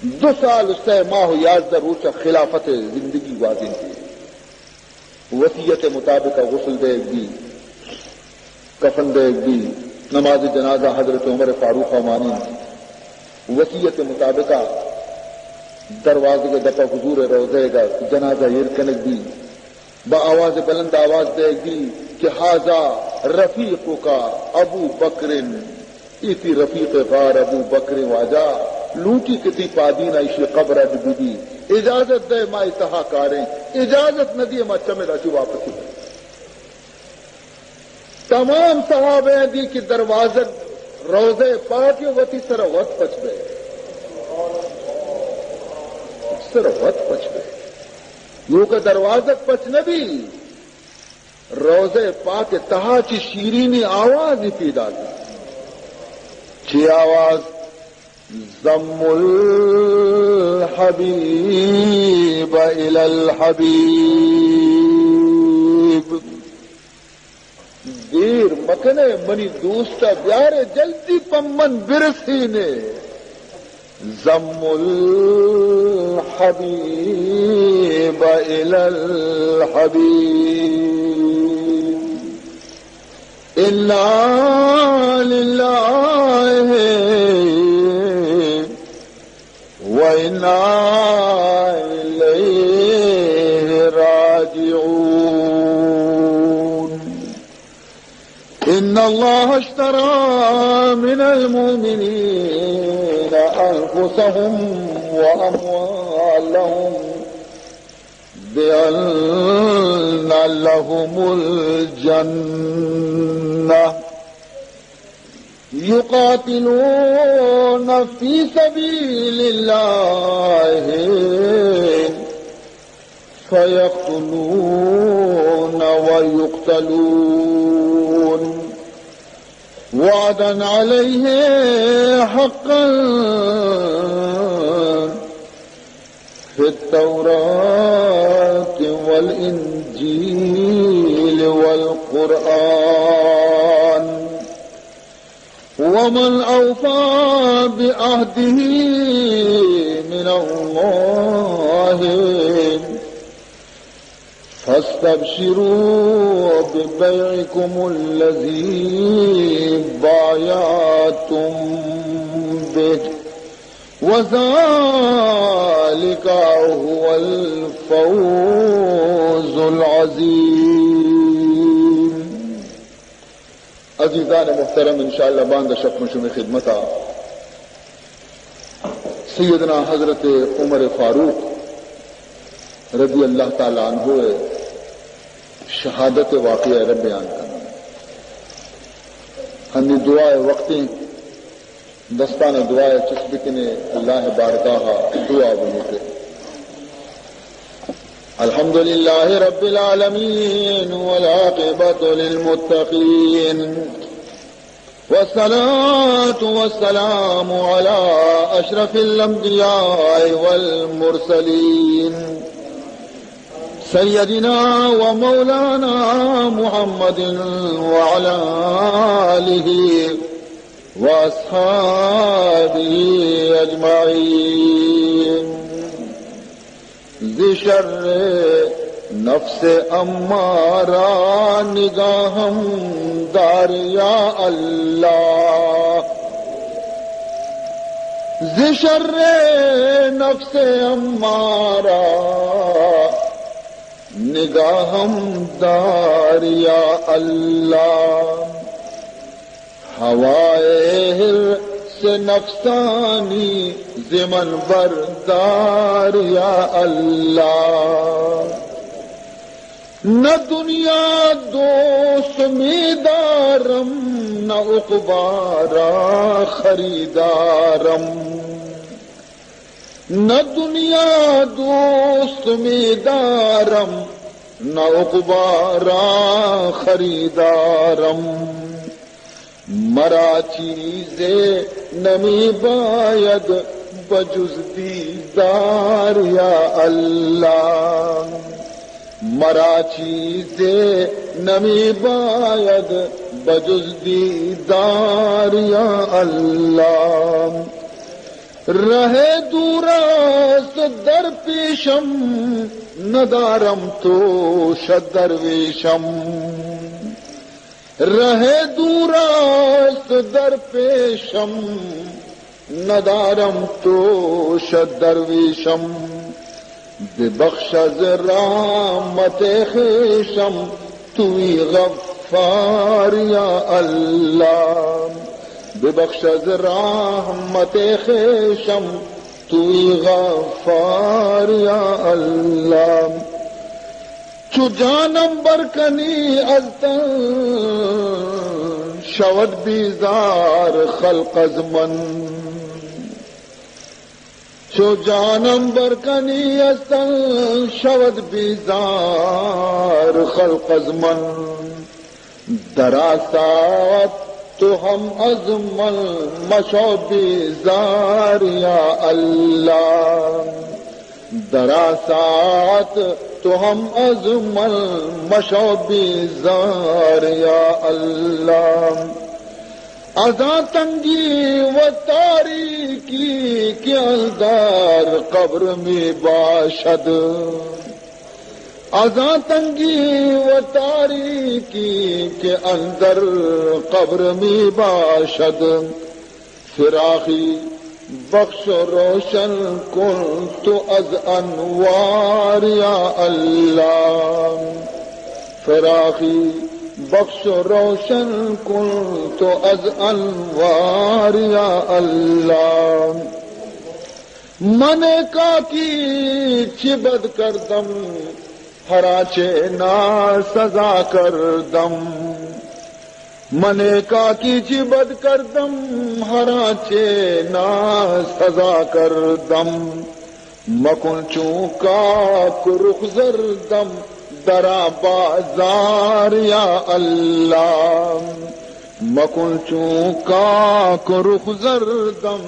دو سال و سئے ماہ و یازدہ روچ ء خلافت ء زندگی گوازینتی۔ وصیت ء مطابق ء غسل دئیگ بی، کفن دئیگ بی، نماز جنازہ حضرت عمر فاروق ء مانین۔ وصیت ء مطابق ء دروازگ ء دپ ء حضور ء روضہ ء جنازہ ایر کنگ بی۔ با آواز بلند آواز دئیگ بی کہ ھذا رفیقک ابو بکر، اے تئی رفیق غار ابو بکر۔ واجہ لوٹی کہ تئی پادین ء ایشی قبر اڈ بہ بی۔ اجازت دئے ما اے تہا کاریں، اجازت نہ دیئے ما چمدا چہ واپسی۔ تمام صحابہ دی کہ دروازگ روضہ پاک ء وتی سر ء وت پچ بئے، سر ء وت پچ بئے۔ یوک ء دروازگ پچ نہ بی، روضہ پاک ء تہا چی شیرینی آوازی پیدا بی۔ چی آواز؟ ضم الحبیب الی الحبیب۔ دیر مکنے منی دوست ء بیارے، جلدی پہ من برسینے۔ ضم الحبیب الی الحبیب۔ انا للہ و انا الیہ راجعون۔ ان اللہ اشتری من المؤمنین انفسهم و اموالهم بأن لهم الجنة يقاتلون في سبيل الله فيقتلون ويقتلون وعدا عليه حقا في التوراة والإنجيل والقرآن ومن أوفى بعهده من الله فاستبشروا ببيعكم الذي بايعتم به وذلك هو الفوز العظيم. عزیزان محترم، انشاءاللہ باندا شپ من شمے خدمتا سیدنا حضرت عمر فاروق رضی اللہ تعالی عنہ ء شہادت ء واقعہ ء را بیان کناں۔ ہنی دعا ء وقتیں، دستان ء دعا ء چست بکنے، اللہ ء بارگاہ ء دعا بلوٹے۔ الحمد لله رب العالمين والعاقبة للمتقين والصلاة والسلام على أشرف الأنبياء والمرسلين سيدنا ومولانا محمد وعلى آله وأصحابه أجمعين. ز شر نفس امارہ نگاہم دار یا اللہ، ز شر نفس امارہ نگاہم دار یا اللہ۔ ہوائے حرص نفسانی ز من بردار یا اللہ۔ نہ دنیا دوست می دارم، نہ عقبی را خریدارم۔ نہ دنیا دوست می دارم، نہ عقبی را خریدارم۔ مرا چیزے نمی باید بجز دیدار یا اللہ۔ مرا چیزے نمی باید بجز دیدار یا اللہ۔ رہ دور است در پیشم، ندارم توش درویشم. رہ دور است در پیشم، ندارم توش درویشم. ببخش از رحمت خویشم، توی غفار یا الله. ببخش از رحمت خویشم، توی غفار یا الله. چو جانم برکنی از تن، شود بیزار خلق از من. چو جانم برکنی از تن، شود بیزار خلق از من. در آ ساعت تو هم از من مشو بیزار یا الله. در آ ساعت تو هم از من مشو بیزار یا الله. از آن تنگی و تاریکی که اندر قبر می باشد، از آن تنگی و تاریکی که اندر قبر می باشد، فراخی بخش و روشن کن تو از انوار یا الله. فراخی بخش و روشن کن تو از انوار یا الله. من کاکی چی بد کردم، هر آنچه ناسزا کردم. من کاکی چی بد کردم، هر آنچه ناسزا کردم. مکن چون کاک رخ زردم در آ بازار یا الله. مکن چون کاک رخ زردم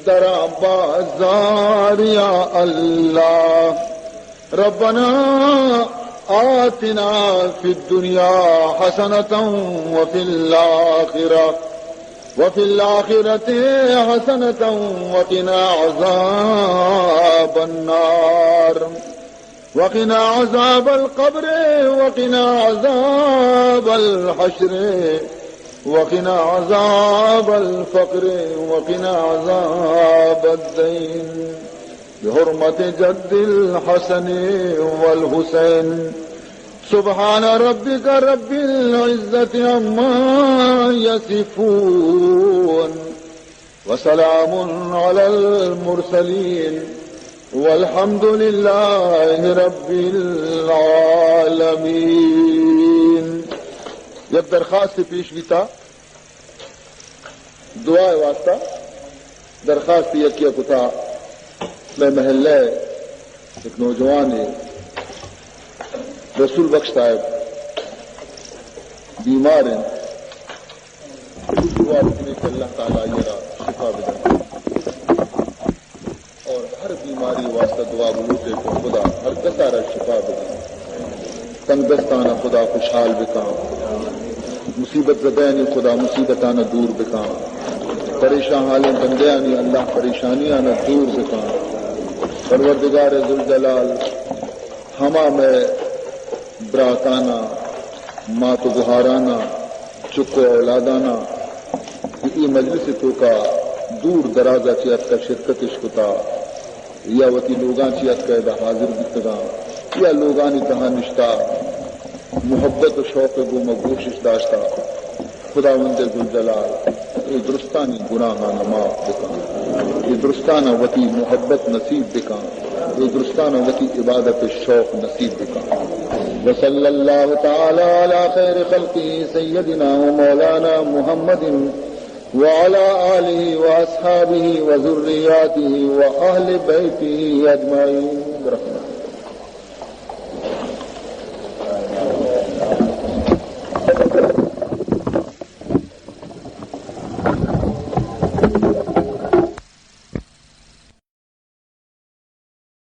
در آ بازار یا الله. ربنا آتنا في الدنيا حسنة وفي الآخرة، وفي الآخرة حسنة وقنا عذاب النار، وقنا عذاب القبر، وقنا عذاب الحشر، وقنا عذاب الفقر، وقنا عذاب الدين. بحرمة جد الحسن والحسين. سبحان ربك رب العزة عما يصفون. وسلام على المرسلين. والحمد لله رب العالمين. یک درخواست پیش بیتا. دعا ءِ واسطہ درخواست یکے ءَ کتا، مئے محلہ ءِ یک نوجوانے رسول بخش صاحب بیمار اِنت، دعا بکنے کہ اللہ تعالیٰ آئی ءَ را شفا بدنت۔ اور ہر بیماری واسطہ دعا بلوٹے کہ خدا ہر کس ءَ را شفا بدے۔ تنگ دستان ءَ خدا خوشحال بکاں، مصیبت زدہانی خدا مصیبتان ءَ دور بکاں، پریشان حالیں بندیانی اللہ پریشانیان ءَ دور بکاں۔ پروردگار ذوالجلال ہما مئے براتاناں، مات و گہاراناں، چک و اولاداناں کہ اے مجلس ءِ توکا دور دراز ءَ چہ اتکا شرکت اش کتا یا وتی لوگاں چہ اتکا ادا حاضر بیتگاں یا لوگانی تہا نشتا محبت و شوق ءِ گوما گوش اش داشتا، خداوند ذوالجلال اے درستانی گناہان ءَ معاف بکن، اے درستان ءَ وتی محبت نصیب بکن، اے درستان ءَ وتی عبادت ءِ شوق نصیب بکن۔ وصلی اللہ تعالی علی خیر خلقہ سیدنا و مولانا محمد وعلی آلہ واصحابہ وذریاتہ واہل بیتہ اجمعین۔